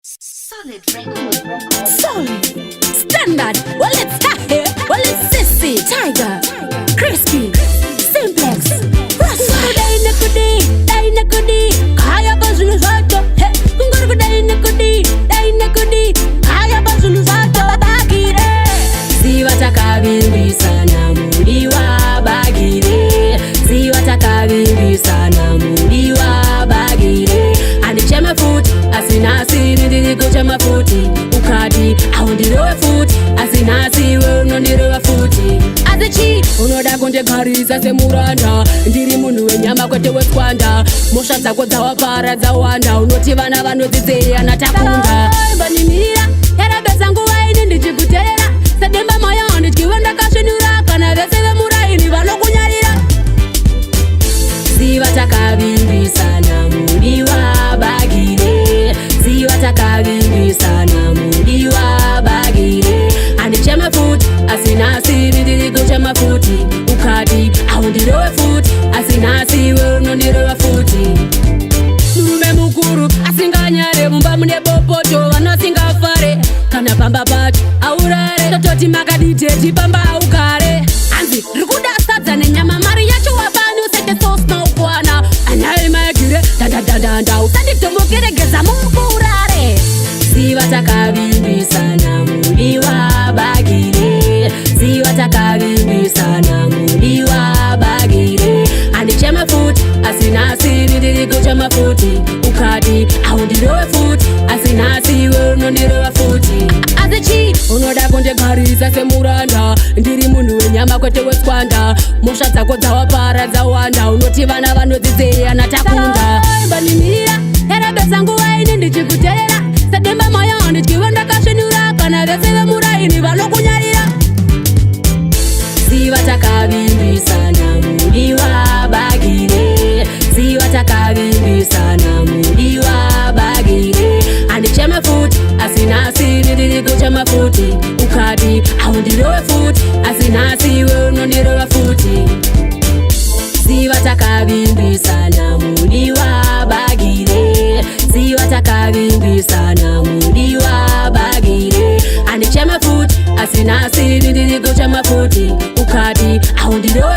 Solid record. Solid, standard, well it's here, well it's sissy, tiger, crispy, simplex, kudai nekudii, dai nekudii, kaya pazvinhu zvacho, he, kungori kudai nekudii, dai nekudii, kaya pazvinhu zvacho, bagire. Ziva takavimbisana mudiwa bagire, ziva takavimbisana mudiwa bagire. Andicheme futi, asina asiri ndiri kuchema futi, ukati aundirowe futi, asina asiwe unondirova futi. Asi chii unoda kundigarisa semuranda? Ndiri munhu wenyama kwete wetswanda. Mhosva dzako dzawapara dzawanda, unoti vana vanodzidzei anatakunda. Mbonimirira yarabesa nguva ini ndichikuteerera sedemba moyo handityiwe ndakasvinura kana vese vemuraini vanokunyarira. Ziva takavimbisana mudiwa bagire, ziva takavimbisana mudiwa bagire. Andicheme futi, asina asiri ndiri kuchema futi, ukati aundirowe futi, asina asiwe unondirova futi. Murume mukuru asinganyare, mumba mune bopoto vanosingafare, kana pamba pacho aurare, tototi makaditeti pamba augare. Hanzi riri kuda sadza nenyama, mari yacho wapani usete sosinaukwana anai maigire dandadandanda usanditombokeregeza mukurare. Ziva takavimbisana mudiwa bagire, ziva takavimbisana mudiwa bagire. Andicheme futi, asina asiri ndiri kuchema futi, ukati aundirowe futi, asina asiwe unondirova futi. Asi chii unoda kundigarisa semuranda? Ndiri munhu wenyama kwete wetswanda. Mhosva dzako dzawapara dzawanda, unoti vana vanodzidzei anatakunda. Mbonimirira yarabesa nguva ini ndichikuteerera sedemba moyo handityiwe ndakasvinura kana vese vemuraini vanokunyarira. Ziva takavimbisana mudiwa bagire, ziva takavimbisana mudiwa bagire. Andicheme futi, asina asiri ndiri kuchema futi, ukati aundirowe futi, asina asiwe unondirova futi. Ziva takavimbisana mudiwa bagire, ziva takavimbisana mudiwa bagire. Andicheme futi, asina asiri ndiri kuchema futi, ukati aundirowe.